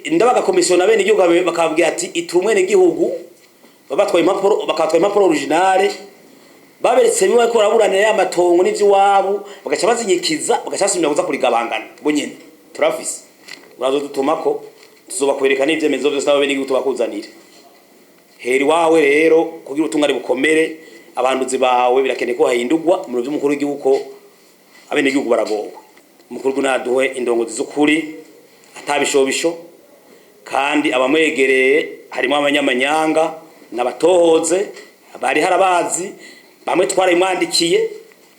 Ndabagakomisiyo bene igihugu bakababwira ati itura umwene gihugu, babatwaye impapuro, bakabatwaye impapuro originale, baberetse bimwe ko baraburanira ya matongo n'ivy'iwabo, bagaca bazinyikiza, bagaca basubira kuza kurigabangana. Bo nyene turafise, urazodutumako, tuzobakwereka n'ivyemezo vyose n'abo bene igihugu tubakuzanire. Hera iwawe rero kugira ubutungane bukomere. Abanduzi bawe birakeneye ko hahindurwa mu biro vy'umukuru w'igihugu, ko abenegihugu baragowe. Umukuru w'igihugu naduhe indongozi z'ukuri, atabishobisho, kandi abamwegereye harimo abanyamanyanga n'abatohoze bari harabazi. Bamwe twarabimwandikiye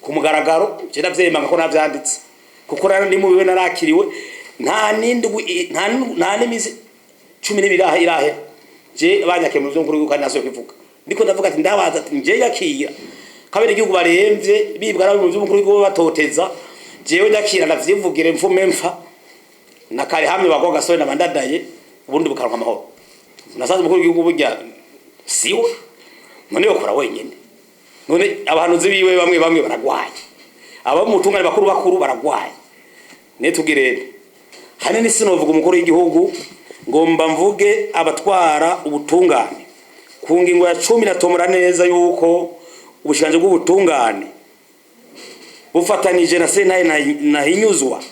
ku mugaragaro, je ndavyemanga ko navyanditse, kuko rero ndi mubiwe narakiriwe. Nta n'indwi, nta n'imisi 12 irahe je banyakiye mu vy'umukuru w'igihugu, kandi nasubiye kubivuga. Ndiko ndavuga ati ndabaza ati nje yakira kabiri igihugu baremvye bibwa nabo mu vy'umukuru w'igihugu batoteza, jewe ndakira ndavyivugire, mfume mfa na kare hamwe bagwa gasore nabandadaye ubundi bukaronka amahoro. Nasanze umukuru w'igihugu burya siwe none yokora wenyene. None abahanuzi biwe bamwe bamwe baragwaye, abo mu tungane bakuru bakuru baragwaye. Ne tugirene hanini sinovuga umukuru w'igihugu, ngomba mvuge abatwara ubutungane. Ku ngingo ya 10 natomora neza yuko ubushikanje bw'ubutungane bufatanije na sentare nahinyuzwa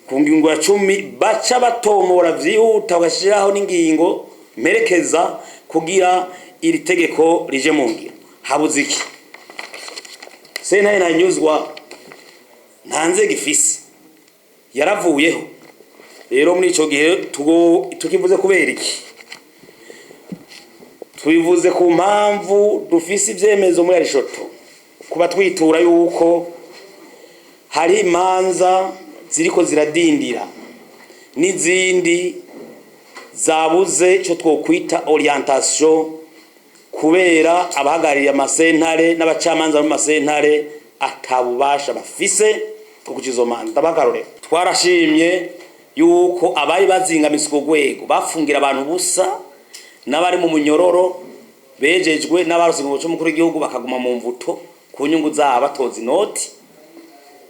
ku ngingo ya 10 baca batomora vyihuta, bagashiraho n'ingingo mperekeza kugira iri tegeko rije mu ngiro. Habuze iki? Sentare nahinyuzwa nta nzego ifise, yaravuyeho. Rero muri ico gihe tukivuze kubera iki? Tubivuze ku mpamvu dufise ivyemezo muri arishoto kuba twitura yuko hari imanza ziriko ziradindira n'izindi zabuze ico twokwita orientation, kubera abahagarariye amasentare n'abacamanza mu masentare atabubasha bafise bwo guca izo manza. Ndabagarurira, twarashimye yuko abari bazingamitse urwo rwego bafungira abantu busa n'abari mu munyororo bejejwe n'abarose mu mukuru w'igihugu bakaguma mu mvuto ku nyungu zabo, batoza inoti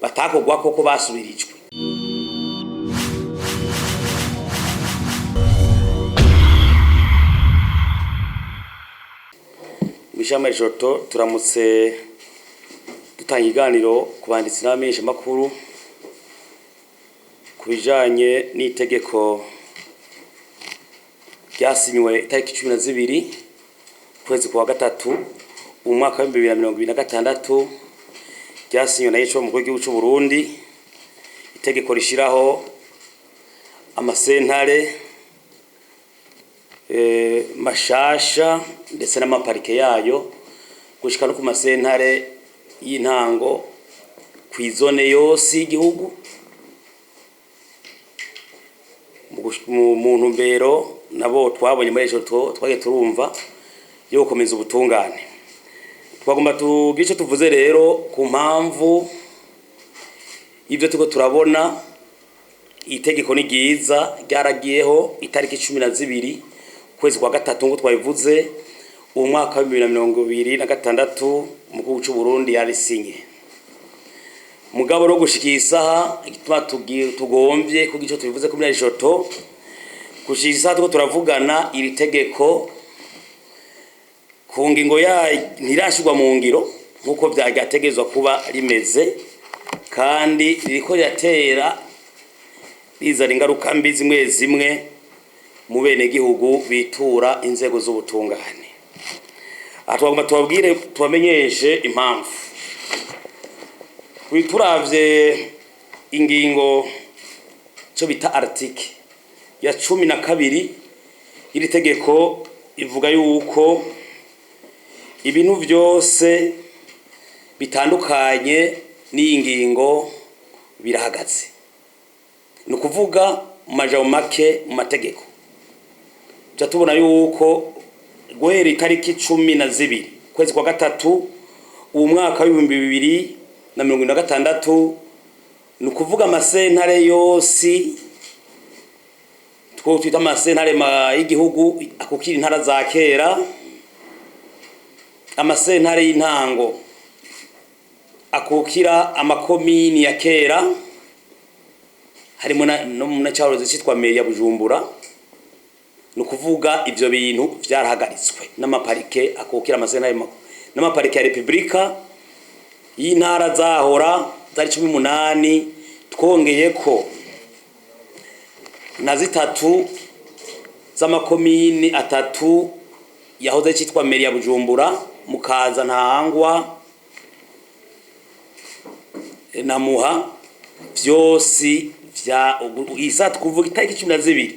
batakogwa koko basubirijwe. Mw'ishamba Joto turamutse dutanga ikiganiro ku banditsi n'abamenyeshamakuru ku bijanye n'itegeko ryasinywe itariki 12 ukwezi kwa gatatu umwaka wa 2026, ryasinywe na Yesu mukuru w'igihugu c'u Burundi, itegeko rishiraho amasentare mashasha ndetse n'amaparike yayo, gushika no ku masentare y'intango kw'izone yose y'igihugu, mu ntumbero nabo twabonye muri ejo twagiye turumva yo gukomeza ubutungane. Twagomba tugire ico tuvuze rero ku mpamvu y'ivyo turiko turabona. Itegeko ni ryiza, ryaragiyeho itariki 12 ukwezi kwa gatatu nk'uko twabivuze uwo mwaka wa 2026, umukuru w'u Burundi yarisinye. Mugabo ro gushika isaha, igituma tugombye kugira ico tubivuze kuri Joto, gushika isaha turiko turavugana, iri tegeko ku ngingo yayo ntirashirwa mu ngiro nk'uko vyagategerezwa kuba rimeze, kandi ririko riratera rizana ingaruka mbi zimwe zimwe mu benegihugu bitura inzego z'ubutungane. Aha twagomba tubabwire, tubamenyeshe impamvu. Turavye ingingo cyo bita article ya 12 iri tegeko, ivuga yuko ibintu vyose bitandukanye n'iyi ngingo birahagaze. Ni ukuvuga mu majambo make, mu mategeko tuca tubona yuko guhera itariki 12 ukwezi kwa gatatu uwu mwaka wa 2026, ni ukuvuga amasentare yose two twita amasentare y'igihugu akukira intara za kera, amasentare y'intango akukira amakomini ya kera, harimo na cyahoze citwa mairie ya Bujumbura. Ni ukuvuga ivyo bintu vyarahagaritswe n'amaparike akukira amasentare n'amaparike ya repubulika y'intara zahora zari 18, twongeye ko na zitatu z'amakomini atatu yahoze citwa meri ya Bujumbura, Mukaza, Ntahangwa na Muha. Vyose vya isa kuvuga itariki 12,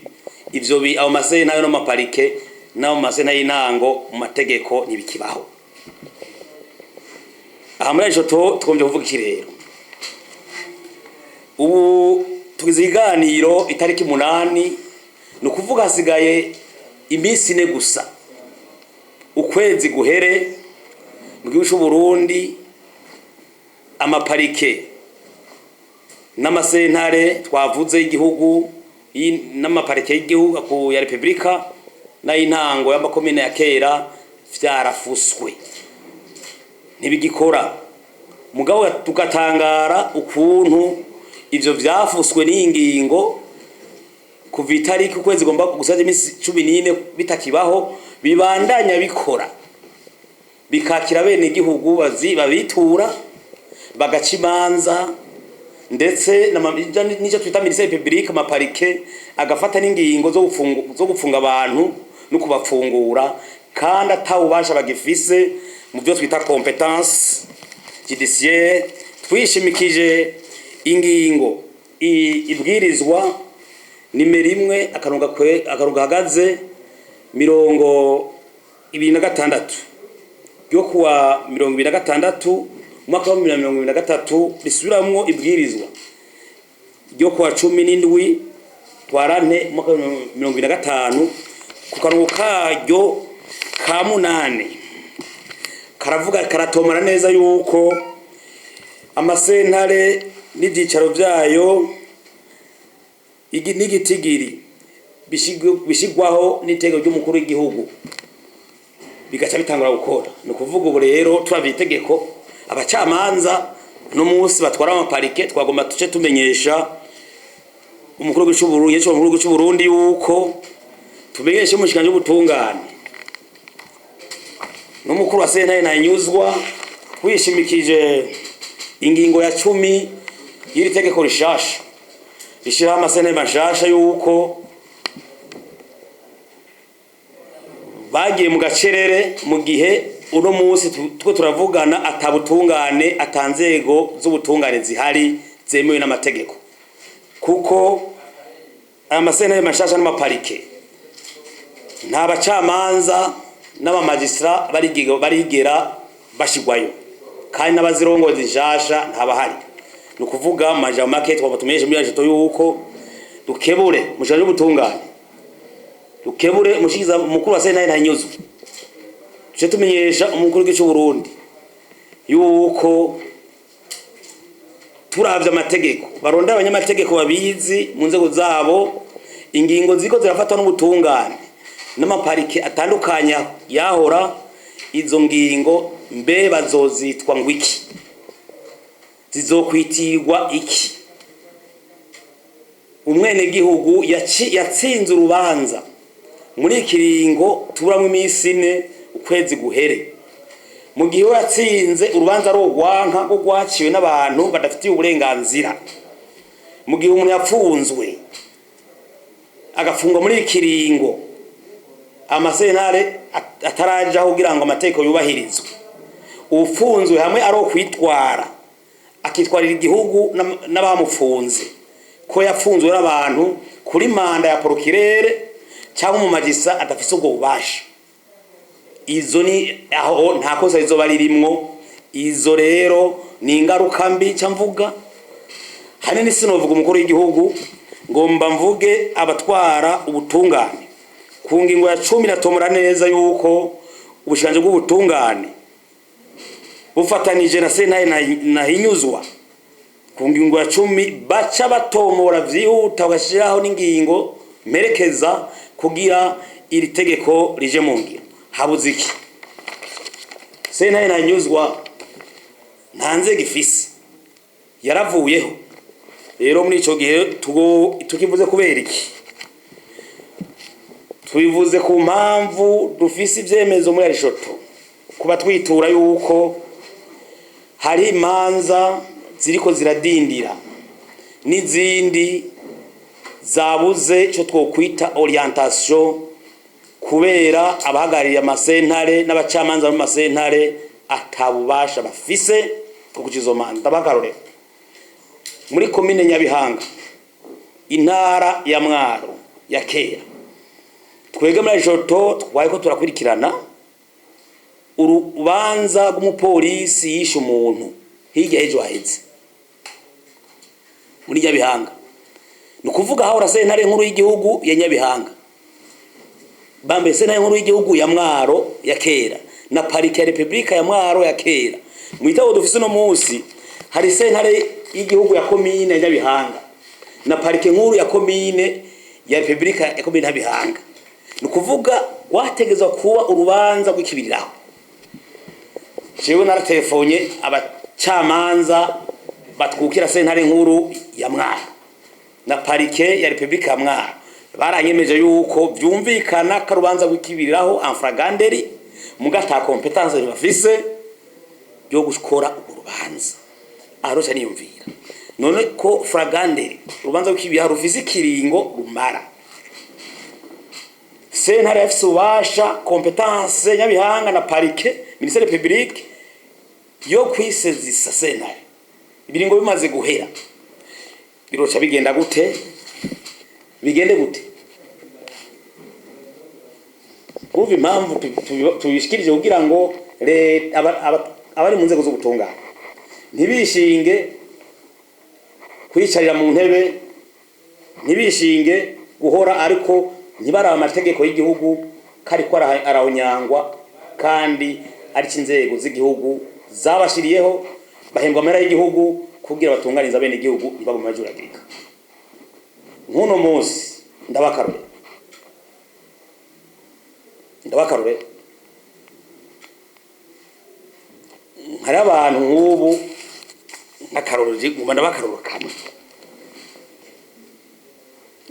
ivyo ayo masentare n'amaparike n'ayo masentare y'intango mu mategeko ntibikibaho. Aha muri ico tugombye kuvuga iki rero? Ubu tugize ikiganiro itariki 8, ni ukuvuga hasigaye iminsi 4 gusa ukwezi guhere mu gihugu c'u Burundi. Amaparike n'amasentare twavuze y'igihugu n'amaparike y'igihugu ku ya repubulika n'ay'intango y'amakomine ya kera vyarafuswe, ntibigikora. Mugabo tugatangara ukuntu ivyo vyafuswe n'iyi ngingo kuva itariki ukwezi gomba gusaza iminsi 14 bitakibaho, bibandanya bikora, bikakira bene igihugu bazi babitura, bagaca imanza, ndetse n'icyo twita ministère public, amaparike agafata n'ingingo zo gufunga abantu no kubafungura, kandi atawubasha bagifise mu byo twita compétence judiciaire. Twishimikije ingingo ibwirizwa nimero 1 akarongo gahagaze 26 ryo kuwa 26 umwaka wa 2023, risubiramwo ibwirizwa ryo kuwa 17 Ntwarante umwaka wa 2025, ku karongo karyo ka munani karavuga, karatomora neza yuko amasentare n'ivyicaro vyayo n'igitigiri bishigwaho n'itegeko ry'umukuru w'igihugu, bigaca bitangura gukora. Ni ukuvuga ubu rero turavye itegeko, abacamanza no munsi batwara amaparike, twagomba tuce tumenyesha umukuru w'igihugu c'u Burundi, umukuru w'igihugu c'u Burundi, yuko tumenyeshe umushikiranganji w'ubutungane n'umukuru wa sentare Ntahinyuzwa, twishimikije ingingo ya 10 y'iri tegeko rishasha rishiraho amasentare mashasha, yuko bagiye mu gacerere mu gihe uno munsi two turavugana atabutungane, atanzego z'ubutungane zihari zemewe n'amategeko, kuko aya masentare mashasha n'amaparike nta bacamanza n'abamagistrat barigera bashigwayo, kandi n'abazirongozi nshasha ntabahari. Ni ukuvuga mu majambo make, twaba tumenyeshe muri yacu yuko dukebure mushanje ubutungane, dukebure umushikiza mukuru wa sentare Ntahinyuzwa, tuce tumenyesha umukuru w'igihugu c'u Burundi yuko turavye amategeko, barondera abanyamategeko babizi mu nzego zabo, ingingo ziko zirafatwa n'ubutungane n'amaparike atandukanye yahora, izo ngingo mbe bazozitwa ngo iki? Zizokwitirwa iki? Umwenegihugu yatsinze urubanza muri ikiringo tuburamwo iminsi 4 ukwezi guhere, mu gihe we yatsinze urubanza ari urwanka rwo rwaciwe n'abantu badafitiye uburenganzira, mu gihe umuntu yapfunzwe agafungwa muri ikiringo amasentare atarajaho kugira ngo amategeko yubahirizwe, uwufunzwe hamwe ari ukwitwara akitwarira igihugu n'abamufunze ko yafunzwe n'abantu kuri manda ya procureur cyangwa mu magistrat adafise ubwo bubasha, izo ni aho nta kosa rizoba ririmwo. Izo rero ni ingaruka mbi. Ca mvuga hanini, sinovuga umukuru w'igihugu, ngomba mvuge abatwara ubutungane. Ku ngingo ya 10 natomora neza yuko ubushikiranganji bw'ubutungane bufatanije na sentare Ntahinyuzwa, ku ngingo ya 10 baca batomora vyihuta, bagashiraho n'ingingo mperekeza kugira iri tegeko rije mu ngiro. Habuze iki? Sentare Ntahinyuzwa nta nzego ifise, yaravuyeho. Rero muri ico gihe tukivuze kubera iki? Tubivuze ku mpamvu dufise ivyemezo muri Arishoto kuba twitura yuko hari imanza ziriko ziradindira n'izindi zabuze ico twokwita orientation, kubera abahagarariye amasentare n'abacamanza mu masentare atabubasha bafise bwo guca izo manza. Ndabakarorero: muri komine Nyabihanga, intara ya Mwaro ya kera, twebwe muri Arishoto twariko turakurikirana urubanza rw'umupolisi yishe umuntu hirya y'ejo haheze muri Nyabihanga. Ni ukuvuga hahora sentare nkuru y'igihugu ya Nyabihanga, bambaye sentare nkuru y'igihugu ya Mwaro ya kera na parike ya Repubulika ya Mwaro ya kera. Mu gitabo dufise uno munsi hari sentare y'igihugu ya komine ya Nyabihanga na parike nkuru ya komine ya Repubulika ya komine Nyabihanga. Ni ukuvuga rwategezwa kuba urubanza rw'ikibiriraho. Jewe naratelefone abacamanza batwukira sentare nkuru ya Mwaro na parike ya Repubulika ya Mwaro, baranyemeje yuko vyumvikana ko urubanza rw'ikibiriraho en flagrant délit, muga ata compétence bafise yo gukora urwo rubanza. Arosha niyumvira none ko flagrant délit, urubanza rw'ikibiriraho, rufise ikiringo rumara, sentare yafise ububasha, compétence Nyabihanga na parike, ministère public yo kwisezisa sentare ibiringo bimaze guhera, biroca bigenda gute? Bigende gute? Urumva impamvu tubishikirije kugira ngo abari mu nzego z'ubutungane ntibishinge kwicarira mu ntebe, ntibishinge guhora, ariko ntibaraba amategeko y'igihugu kariko arahonyangwa, kandi ari inzego z'igihugu zabashiriyeho, bahembwa amahera y'igihugu kugira batunganize abene igihugu, ntibagume bajuragirika. Nk'uno munsi ndabakarore, hari abantu nk'ubu nk'akarorero, nguma ndabakarorero kamwe.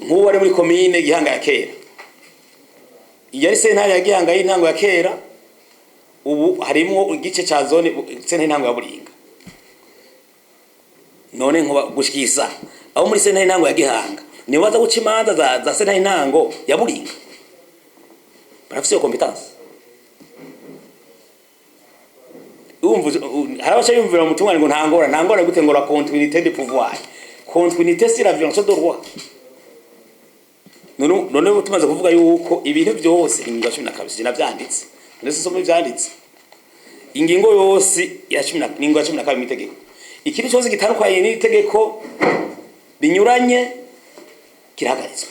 Nk'ubu ari muri komine Gihanga ya kera, iyo ari sentare ya Gihanga y'intango ya kera, ubu harimwo igice ca zone sentare y'intango ya Buringa. None nkuba gushikisa aho muri sentare y'intango ya Gihanga nibo baza guca imanza za sentare y'intango ya Buringa, barafise iyo compétence? Urumva hari abaca yumvira mu mutungane ngo nta ngorane. Nta ngorane gute? Ngo la continuité de pouvoir, continuité c'est la violation de droit. None tumaze kuvuga yuko ibintu byose, ingingo ya 12, sinavyanditse ndetse soma ivyanditse, ingingo yose ya cumi na ingingo ya 12 mw'itegeko, ikintu cyose gitandukanye n'itegeko binyuranye kirahagaritswe.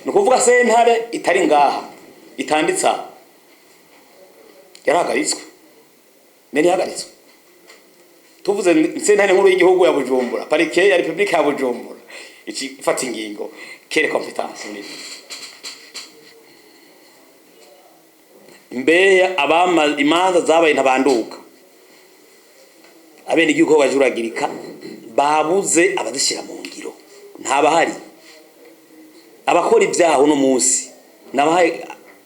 Ni ukuvuga sentare itari ngaha, itanditse aha, yarahagaritswe. Nene ihagaritswe, tuvuze sentare nkuru y'igihugu ya Bujumbura, parike ya Repubulika ya Bujumbura, iki ifata ingingo, quelle compétence muri mbeya abama imanza zabaye ntabanduka, abene igihugu bajuragirika, babuze abazishira mu ngiro, ntabahari. Abakora ibyaha uno munsi, nabahaye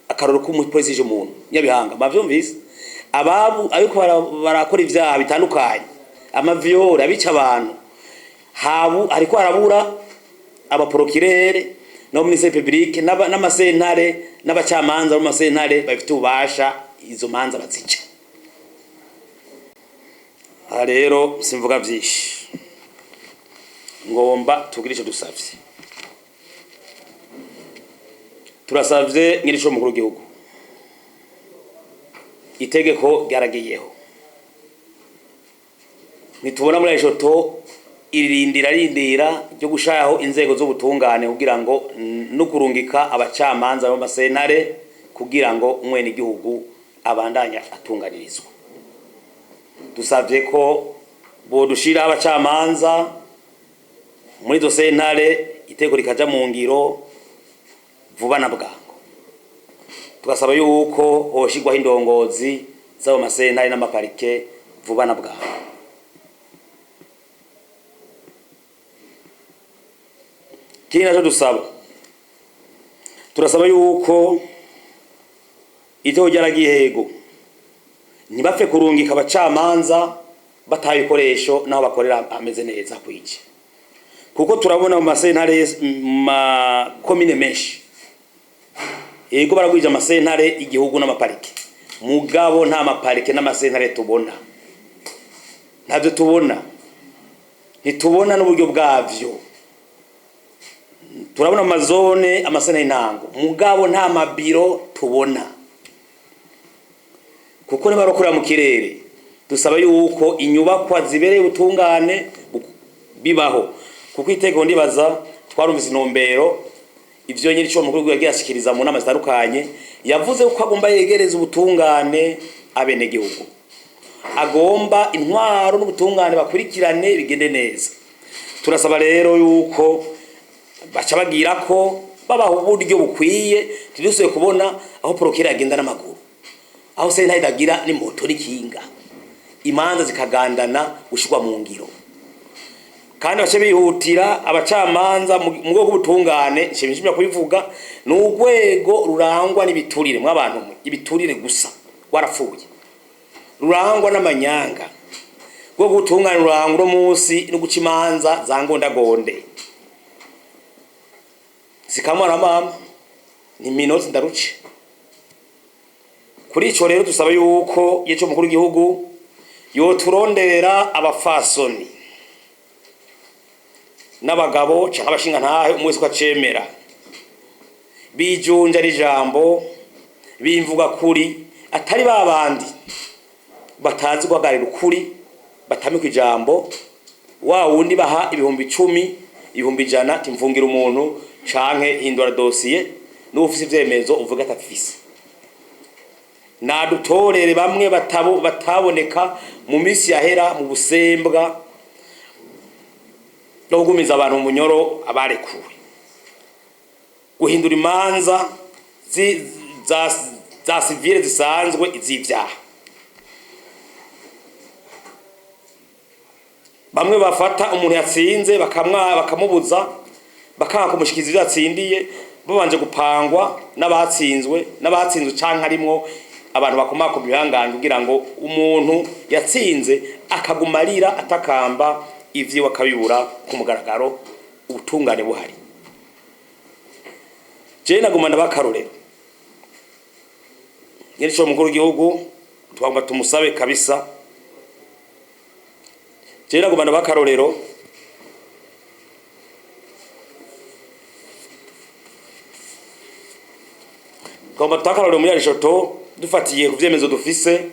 akaroro k'umupolisi ije umuntu Nyabihanga, bavyumvise ababu, ariko barakora ibyaha bitandukanye, amavyore, abica abantu, habu ariko harabura abaprokirere no ministère public n'amasentare n'abacamanza bo masentare bafite ububasha izo manza bazica. Aha rero simvuga vyinshi, ngomba tugire ico dusavye. Turasavye nyirico mukuru w'igihugu, itegeko ryaragiyeho, ntitubona muri Arishoto irindira rindira ryo gushaho inzego z'ubutungane kugira ngo no kurungika abacamanza b'amasentare kugira ngo umwene igihugu abandanya atunganirizwa. Dusavye ko bodushira abacamanza muri izo sentare, itegeko rikaja mu ngiro vuba na bwangu. Tugasaba yuko hoshirwaho indongozi z'ayo masentare n'amaparike vuba na bwangu. Ikindi naco dusaba, Turasaba yuko iteko ryaragihego ntibapfe kurungika abacamanza bataha ibikoresho n'aho bakorera hameze neza kwije, kuko turabona mu masentare, mu makomine menshi, yego baragwije amasentare igihugu n'amaparike, mugabo nta maparike n'amasentare tubona, ntabyo tubona, ntitubona n'uburyo bwavyo. Turabona amazone, amasentare y'intango, mugabo nta mabiro tubona, kuko niba bakorera mu kirere. Dusaba yuko inyubakwa zibereye ubutungane bibaho, kuko itegeko ndibaza twarumvise intumbero ivyo nyiri cyo mukuru yagiye ashikiriza mu nama zitandukanye. Yavuze ko agomba yegereza ubutungane abenegihugu, agomba intwaro n'ubutungane bakurikirane bigende neza. Turasaba rero yuko baca bagira ko babaha uburyo bukwiye, ntidusubiye kubona aho procureur agenda n'amaguru, aho sentare itagira n'imoto n'ikinga, imanza zikagandana gushirwa mu ngiro. Kandi bace bihutira abacamanza mu rwego rw'ubutungane. Nshimishimira kubivuga, ni urwego rurangwa n'ibiturire, mw'abantu mwe, ibiturire gusa, warapfuye, rurangwa n'amanyanga. Rwego rw'ubutungane rurangwa uno munsi no guca imanza za ngondagonde zikamara mama ni minoti ndaruce. Kuri ico rero dusaba yuko yeco mukuru w'igihugu yoturondera abafasoni n'abagabo canke abashinga ntahe, umwe wese uko acemera, bijunja n'ijambo, bimvuga kuri, atari babandi batazi guhagararira ukuri, batamika ijambo wa wundi baha 10,000, 100,000, timfungira umuntu canke hindura dosiye, n'uwo ufise ivyemezo uvuga atafise. Nadutorere bamwe bataboneka mu minsi yahera mu busembwa no kugumiza abantu mu munyoro abarekuwe, guhindura imanza za sivile zisanzwe iz'ivyaha. Bamwe bafata umuntu yatsinze bakamubuza, bakanga kumushikiza ivyo yatsindiye, babanje gupangwa n'abatsinzwe canke harimwo abantu bakomakoma ibihangange, kugira ngo umuntu yatsinze akaguma arira atakamba, ivyiwe akabibura ku mugaragaro, ubutungane buhari. Jewe naguma ndabakarorero nyirico mukuru w'igihugu, twagomba tumusabe kabisa. Jewe naguma ndabakarorero twagomba tutakarorero muri Arishoto, dufatiye ku vyemezo dufise,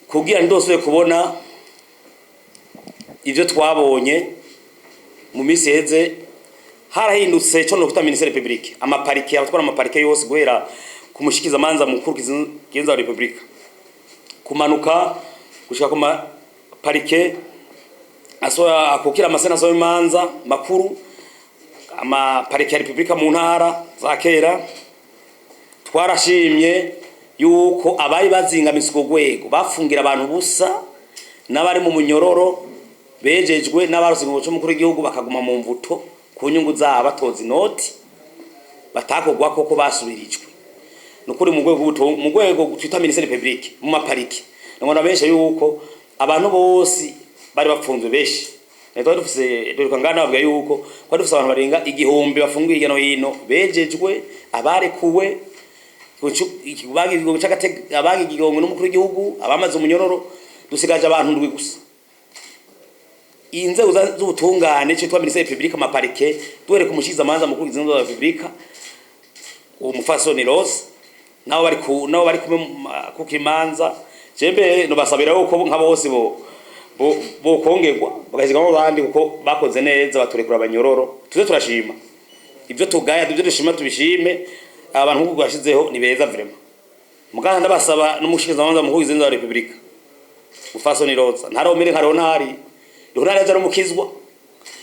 kugira ntidosubire kubona ivyo twabonye mu minsi iheze. Harahindutse ico nokwita ministère public, amaparike, abatwara amaparike yose, guhera ku mushikizamanza mukuru kigenza wa Republika kumanuka gushika ku maparike asoya akukira amasena asoya imanza makuru, amaparike ya Republika mu ntara za kera. Twarashimye yuko abari bazingamitse urwo rwego bafungira abantu busa n'abari mu munyororo bejejwe n'abarose mu mukuru w'igihugu bakaguma mu mvuto ku nyungu zabo, batoza inoti batakogwa koko basubirijwe. Nukuri mu rwego mu rwego twita ministère public, mu maparike, ngona benshi yuko abantu bose bari bapfunzwe benshi. Twari dufise duruka ngana bavuga yuko twari dufise abantu barenga 1000 bafungiye hirya no hino, bejejwe, abarekuwe, abagiye n'umukuru w'igihugu, abamaze umunyororo, dusigaje abantu ndwi gusa. Inzego z'ubutungane citwa ministère public, amaparike, duhereka umushikizamanza mukuru w'inzego za Republika, uwo mufasoni Rose, nabo bari ku nabo bari kumwe kuko imanza jembe no basabira yuko nka bose bo bokongerwa bagashigamo abandi, kuko bakoze neza baturekura abanyororo. Tuze turashima ibyo tugaya, ibyo dushima tubishime. Abantu nkuko bashizeho ni beza vraiment. Muganda ndabasaba n'umushikizamanza mukuru w'inzego za Republika mufasoni Rose, ntaromere nka Ronari. Ronari aza rumukizwa,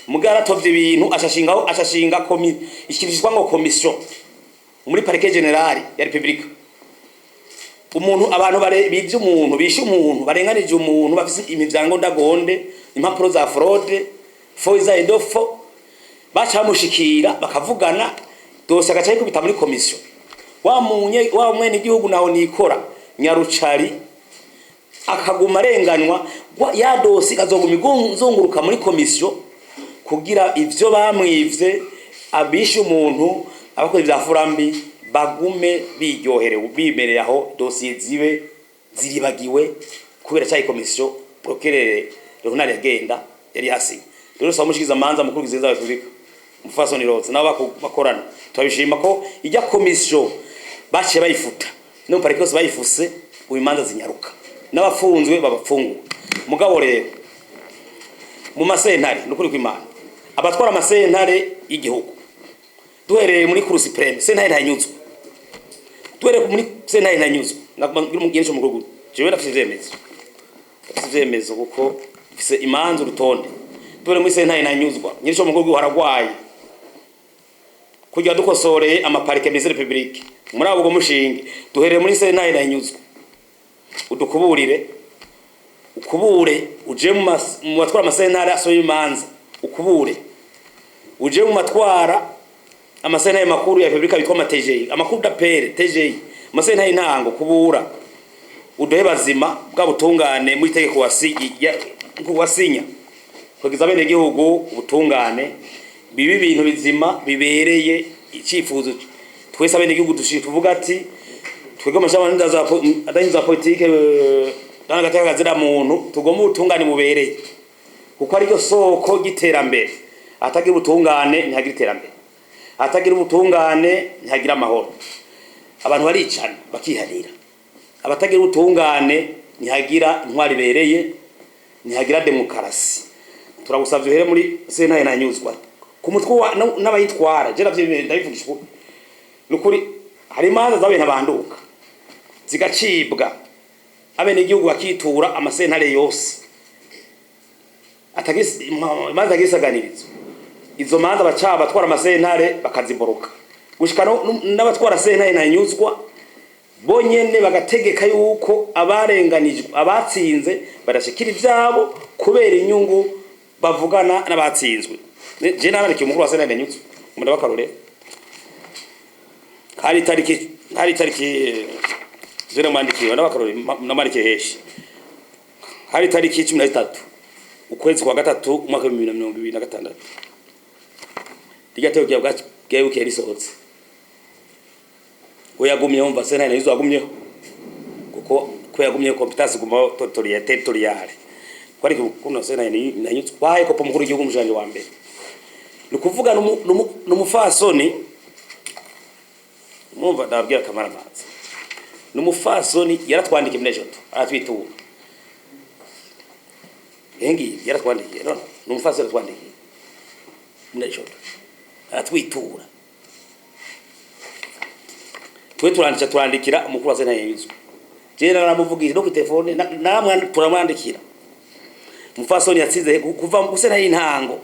mugara atovye ibintu ashashingaho, ashashinga komi ikintu cyitwa ngo commission muri parquet general ya Republika. Umuntu, abantu bare bivye umuntu, bishe umuntu, barenganije umuntu, bafise imivyango ndagonde, impapuro za fraude, faux et de faux. Baca bamushikira bakavugana, dosiye agaca yikubita muri komisiyo. Wa munye wa mwene igihugu naho nikora nyarucari akaguma arenganywa, ya dosiye ikazoguma izunguruka muri komisiyo kugira ivyo bamwivye, abishe umuntu, abakoze vya furambi bagume biryoherewe bimereye aho, dosiye zibe ziribagiwe kubera cyayi komisiyo procureur régional yagenda yari yasinye. Rero saba mushikiza manza mukuru kiziza wa Republika Mufasoni Rose nabo bakorana, turabishima ko ijya komisiyo baciye bayifuta no parike yose bayifuse, ubu imanza zinyaruka n'abafunzwe babafungura. Mugabo rero mu masentare, nukuri kw'Imana, abatwara amasentare y'igihugu, duhereye muri Cour suprême, sentare ntanyuzwa, duhereye muri sentare ntanyuzwa nakugira umugenzi mu gihugu, jewe ndafise ivyemezo, ndafise ivyemezo kuko mfise imanza urutonde. Duhereye muri sentare ntanyuzwa, nyirisho mu gihugu haragwaye kugira dukosoreye ama parquets ministère public muri abo mushinge. Duhereye muri sentare ntanyuzwa, udukuburire, ukubure uje mu batwara amasentare asohoye imanza, ukubure uje mu matwara amasentare makuru ya Republika bitwa ama TGI, ama cours d'appel, TGI, amasentare y'intango, kubura uduhe bazima bwa butungane muri tegeko wasinya kugeza bene gihugu ubutungane, bibi ibintu bizima bibereye icifuzo twese abene gihugu dushika tuvuga ati twebwe amashami adahinza politike n'agateka kazira muntu, tugomba ubutungane bubereye kuko ariryo soko ry'iterambere. Atagira ubutungane ntihagira iterambere, atagira ubutungane ntihagira amahoro, abantu baricana bakiharira. Abatagira ubutungane ntihagira intwari ibereye, ntihagira demokarasi. Turagusavye uhere muri sentare ntanyuzwa ku mutwe n'abayitwara. Je navyo ndabivugisha ukuri, nukuri hari imanza zabaye ntabanduka zigacibwa, abenegihugu bakitura amasentare yose imanza atagisaganirizo. Izo manza baca abatwara amasentare bakaziboroka gushika n'abatwara sentare ntanyuzwa bonyene bagategeka yuko abarenganijwe, abatsinze badashikira ivyabo kubera inyungu bavugana n'abatsinzwe. Je narandikiye umukuru wa sentare ntanyuzwa umunda w'akarorero, hari itariki je namwandikiye n'abakarorero, namwandikiye heshi, hari itariki 13 ukwezi kwa gatatu umwaka wa 2026, rirya tegeko bwabukeye risohotse. We yagumyeho, mva sentare ntanyuzwa yagumyeho kuko ko yagumyeho compétence guma territoriale kwari kuno sentare ntanyuzwa wahaye kopo mukuru w'igihugu umushanje wa mbere. Ni ukuvuga n'umufasoni, mwumva ndababwira kamaramaza, n'umufasoni yaratwandikiye muri ejoto aratwitura ngiyi, yaratwandikiye none n'umufasoni yaratwandikiye muri ejoto aratwitura, twe turandika, turandikira umukuru wa sentare yizwe. Je naramuvugisha no ku telefone, namwe turamwandikira. Umufasoni yatsinze kuva mu sentare y'intango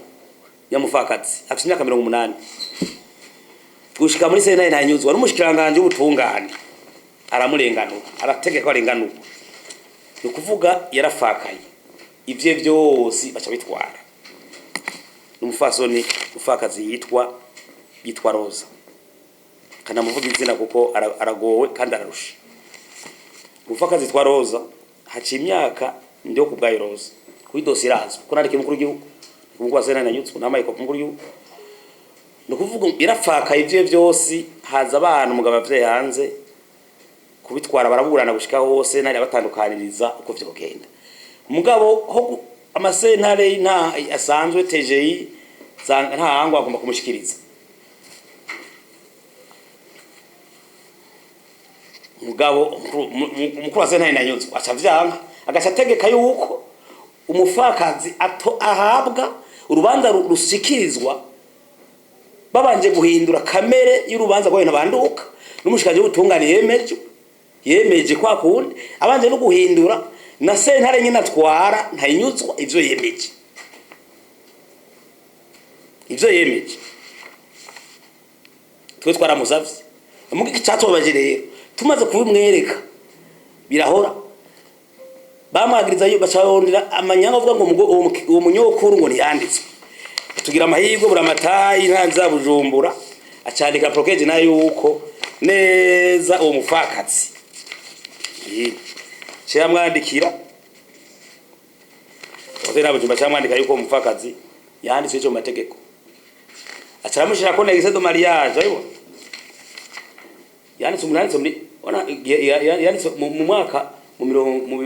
ya mufakatsi afite imyaka 80 gushika muri sentare ntanyuzwa, n'umushikiranganje w'ubutungane aramurenganura, arategeka ko arenganurwa. Ni ukuvuga yarafakaye, ivye vyose baca bitwara. N'umufasoni mufakazi yitwa Rosa, kanamuvuga izina kuko aragowe kandi ararusha. Umufakazi yitwa Rosa, haciye imyaka ndiho ku bwayo Rosa kuri dosiye irazwi ko nandikiye umukuru w'igihugu, umukuru wa sentare ntanyuzwa namaye ko umukuru w'igihugu. Ni ukuvuga irafakaye ivyo vyose, haza abana umugabo avye hanze kubitwara, baraburana gushika hose ntari abatandukaniriza uko vyogenda. Mugabo ho amasentare nta asanzwe TGI ntahangwa agomba kumushikiriza. Mugabo umukuru wa sentare ntanyuzwa aca vyanka, agaca ategeka yuko umufakazi ato ahabwa urubanza rushikirizwa babanje guhindura kamere y'urubanza rwayo ntabanduka, n'umushikanje w'ubutungane yemeje kwa kundi abanje no guhindura na sentare nyine atwara ntayinyuzwa ivyo yemeje. Twe twaramusavye muga icatubabaje rero tumaze kubimwereka birahora bamwagiriza yo, baca barondera amanyanga avuga ngo uwo munyokuru ngo ntiyanditswe. Tugira amahirwe, Buramatayi nta Bujumbura acandika procureur nayo yuko neza uwo mupfakazi cyamwandikira Hoteli Bujumbura, cyamwandika yuko uwo mupfakazi yanditswe ico mu mategeko, acaramushira ko extrait de mariage ayibo yanditse umuntu yanditse muri ona yanditse mu mwaka mu mirongo mu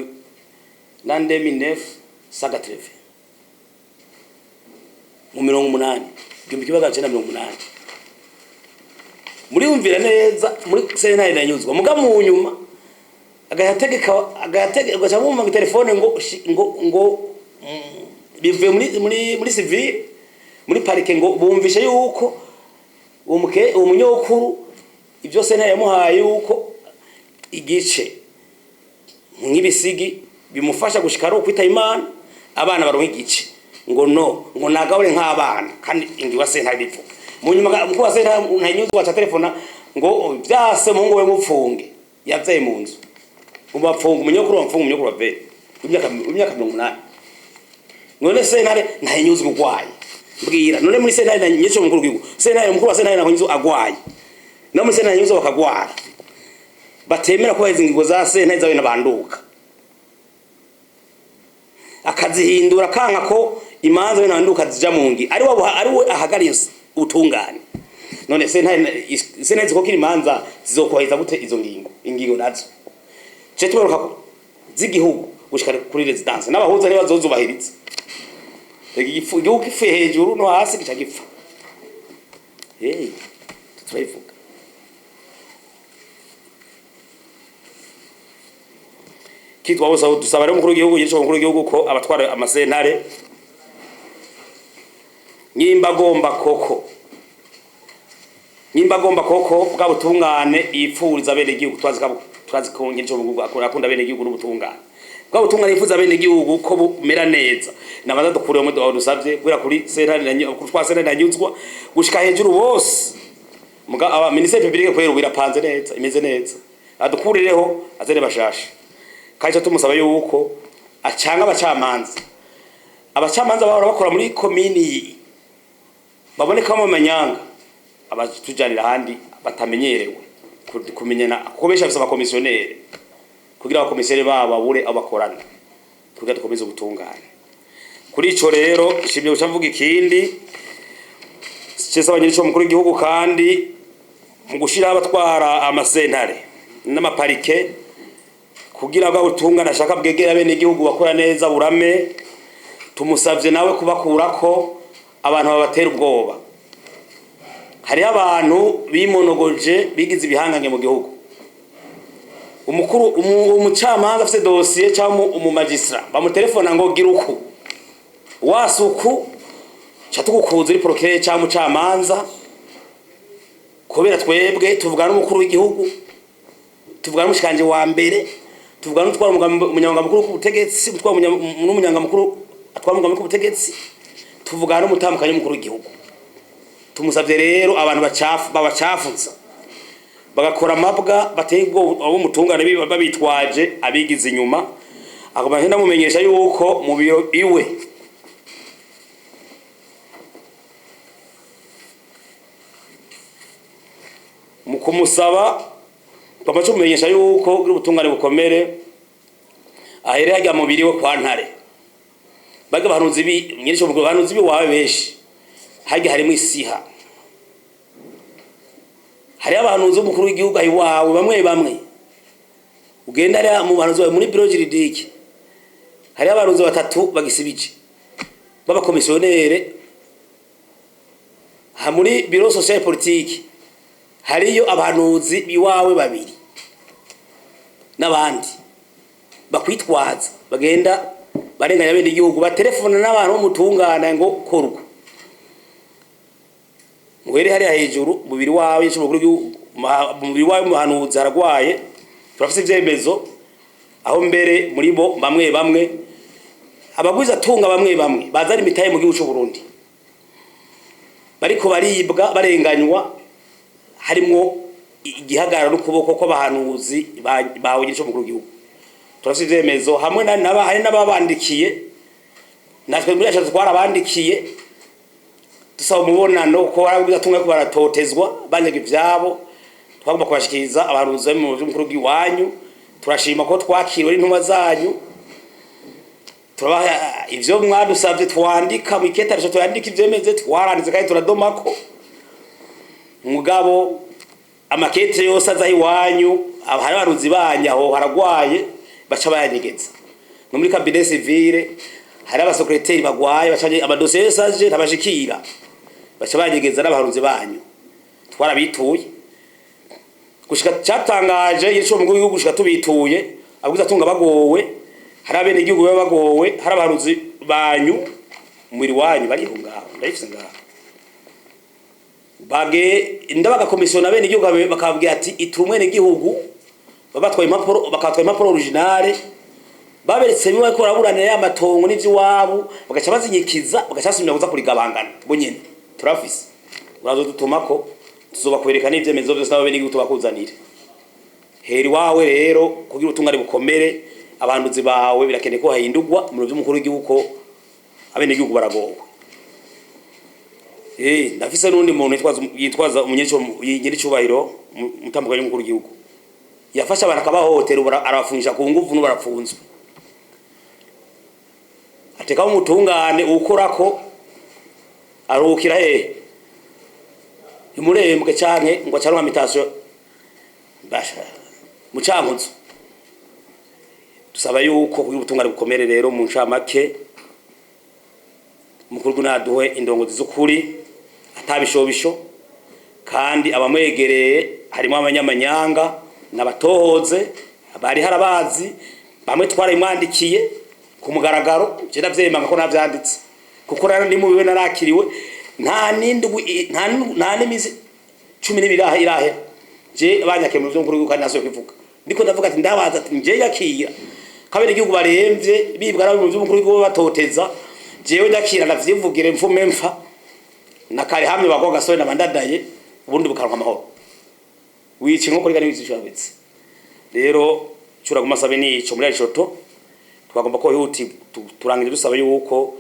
l'an 1980, mu 80, 1980. Muriyumvira neza muri sentare nanyuzwa muga mu nyuma agayategeka agayategeka, ugaca bumva ngo telefone ngo ngo bivuye muri civil, muri parquet, ngo bumvishe yuko uwo muke uwo munyokuru ibyo sentare yamuhaye yuko igice nk'ibisigi bimufasha gushika ari ukwita Imana, abana baronka igice, ngo no ngo nagabure nk'abana, kandi ingiwa sentare bivuga. Mu nyuma mukuru wa sentare Ntanyuzwa aca telefona ngo vyase muhungu we mupfunge yavyaye mu nzu, ngo bapfunge umunyokuru, bapfunge umunyokuru wa vere w'imyaka 80. None sentare Ntahinyuzwa ugwaye, mbwira none muri sentare nyinshi, mukuru w'igihugu, sentare, mukuru wa sentare Ntahinyuzwa agwaye, no muri sentare Ntahinyuzwa bakagwara, batemera kubahiriza ingingo za sentare zawe n'abanduka, akazihindura kanka ko imanza bene banduka zija mu ngi, ari we ahagariye ubutungane. None sentare zikokira imanza zizokubahiriza gute izo ngingo? Ingingo nazo ce tuberuka z'igihugu gushika kuri résidence n'abahuza ntibazozubahiriza. Igihugu gipfuye hejuru no hasi gica gipfa. Hey, turayivuga kitwa bose. Dusaba rero umukuru w'igihugu, yigisha umukuru w'igihugu ko abatwara amasentare, nyimba agomba koko bwa butungane yipfuriza bene igihugu, twazi ko ngico akunda bene igihugu n'ubutungane, bwa butungane yifuza bene igihugu ko bumera neza, nabaza dukureho mu dusavye guhera kuri sentare na twa sentare Nanyuzwa gushika hejuru bose. Muga aba ministère public kwera ubu irapanze neza, imeze neza, adukurireho azene bashasha. Kandi ico tumusaba yuko acanga abacamanza bahora bakora muri komini babonekamo amanyanga, abatujanira ahandi batamenyerewe kumenyana, kuko benshi bafise abakomisiyoneri, kugira abakomisiyoneri babo babure abo bakorana, kugira dukomeze ubutungane. Kuri ico rero nshimye guca mvuga ikindi cese nyirico mukuru w'igihugu, kandi mu gushiraho abatwara amasentare n'amaparike, kugira bwa butungane ashaka bwegera bene igihugu bakora neza burame, tumusavye nawe kubakurako abantu babatera ubwoba. Hariho abantu bimonogoje bigize ibihangange mu gihugu. Umukuru umucamanza afise dosiye cyangwa umumagistrat, bamutelefona ngo gira uku wasuku ca tugukuza uri procureur cyangwa umucamanza, kubera twebwe tuvugana n'umukuru w'igihugu, tuvugana n'umushikanje wa mbere, tuvugana n'utwara umunyamabanga mukuru w'ubutegetsi, utwara n'umunyamabanga mukuru atwara umugambi w'ubutegetsi, tuvugana n'umutambukanyi w'umukuru w'igihugu. Tumusavye rero abantu bacafu babacafuza bagakora amabwa bateye ubwoba abo mutungane babitwaje abigize inyuma, agomba ndamumenyesha yuko mu biro iwe mu kumusaba papa cumumenyesha yuko kugira ubutungane bukomere ahere hajya mubiri we kwa Ntare, baga bahanuzi bi nyirisho mu bahanuzi bi wawe benshi hajya harimo isiha, hari abahanuzi b'umukuru w'igihugu aho iwawe bamwe bamwe ugenda ari mu bahanuzi bawe muri bureau juridique, hari abahanuzi batatu bagisibije b'abakomisiyonere ha muri bureau social politique, hariyo abahanuzi biwawe babiri n'abandi bakwitwaza bagenda barenganya bene igihugu, batelefona n'abantu bo mutungana ngo korwa muhere hariya hejuru mubiri wawe mubiri wawe muhanuzi haragwaye. Turafise ivyemezo aho mbere muri bo bamwe bamwe abagwiza tunga bamwe bamwe bazana imitahe mu gihugu c'u Burundi bariko baribwa, barenganywa, harimwo igihagararo n'ukuboko kw'abahanuzi bawe nyirico mukuru w'igihugu. Turafise ivyemezo hamwe hari n'ababandikiye, natwe muri yacu twarabandikiye. Dusaba umubonano ko barabwizatunga ko baratotezwa, banyaga ivyabo. Twagomba kubashikiriza abahanuzi mu by'umukuru w'iwanyu. Turashima ko twakiriwe n'intumwa zanyu, turabaha ivyo mwadusavye, twandika mu iketarisho, twandika ivyemeze, twaranditse kandi turadomako. Mugabo amakete yose aza iwanyu, hari abaruzi banyu aho haragwaye, baca bayanyegeza. No muri cabinet civile hari abasekreteri bagwaye, baca amadosiye yose aje ntabashikira, baca bayanyegeza n'abaharuzi banyu. Twarabituye gushika cyatangaje yico mu gihugu, gushika tubituye abwiza tunga bagowe, hari abene igihugu baba bagowe, hari abaharuzi banyu umubiri wanyu bariho ngaho, ndayifise ngaho. Bage ndabagakomisiyo bene igihugu bakabwira ati itura umwene gihugu, babatwaye impapuro, bakabatwaye impapuro originale, baberetse bimwe ko baraburanira ya matongo n'ivy'iwabo, bagaca bazinyikiza, bagaca basubira kuza kurigabangana bo nyene. Turafise, urazo dutumako, tuzobakwereka n'ivyemezo vyose n'abo bene igihugu tubakuzanire. Hera iwawe rero kugira ubutungane bukomere. Abanduzi bawe birakeneye ko hahindurwa mu biro vy'umukuru w'igihugu, ko abenegihugu baragowe. Ndafise n'undi muntu yitwaza nyiricubahiro umutambukanyi w'umukuru w'igihugu, yafashe abantu akabahohotera, ubu arabafungisha ku nguvu, n'ubu barapfunzwe. Atekaho umutungane uwukorako aruhukira hehe? Imurembwe canke ngo acaronka mitasiyo basha mucankuzo. Dusaba yuko kugira ubutungane bukomere rero, mu ncamake, umukuru naduhe indongozi z'ukuri atabishobisho, kandi abamwegereye harimo abanyamanyanga n'abatohoze bari harabazi bamwe twarayimwandikiye ku mugaragaro. Je ndavyemanga ko navyanditse, kuko rero ndi mubiwe narakiriwe nta n'indwi, nta n'imisi 12 irahe je banyakiye mu vy'umukuru w'igihugu, kandi nasubiye kubivuga. Ndiko ndavuga ati ndabaza ati nje yakira kabiri igihugu baremvye bibwa nabo mu vy'umukuru w'igihugu batoteza, jewe ndakira ndavyivugire mfume mfa na kare hamwe bagwa gasore nabandadaye ubundi bukaronka amahoro. Wica inkoko reka ntiwica icabitse. Rero curaguma sabe nico muri Aricoto twagomba ko huti turangije dusaba yuko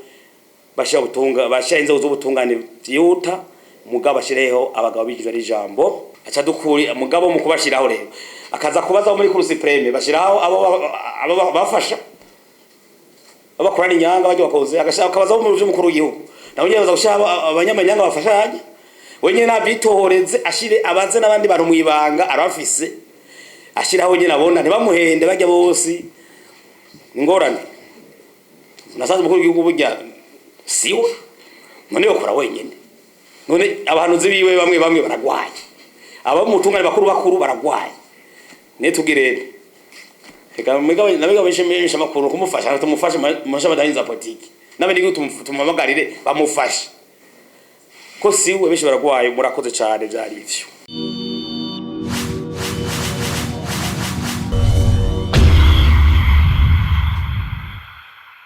bashira ubutunga, bashira inzego z'ubutungane vyihuta, mugabo bashireho abagabo bigijwe n'ijambo aca dukuri. Mugabo mu kubashiraho rero akaza kubaza muri Cour suprême, bashiraho abo bafasha abakorana inyanga bajya bakoze, agashaka akabaza mu by'umukuru w'igihugu, nawe nyine baza gushira abanyamanyanga bafashanya. Wenyine nabyitohoreze, ashire abaze n'abandi bantu mu ibanga arabafise, ashiraho nyine abona ntibamuhende bajya bose ingorane. Nasanze umukuru w'igihugu burya siwe none yokora wenyine. None abahanuzi biwe bamwe bamwe baragwaye, abo mu tungane bakuru bakuru baragwaye. Ne tugirene reka mugabo nabega benshi makuru kumufasha, tumufashe mu mashami za politiki nabe ni tumuhamagarire bamufashe ko siwe, benshi baragwaye. Murakoze cyane, byari ivyo.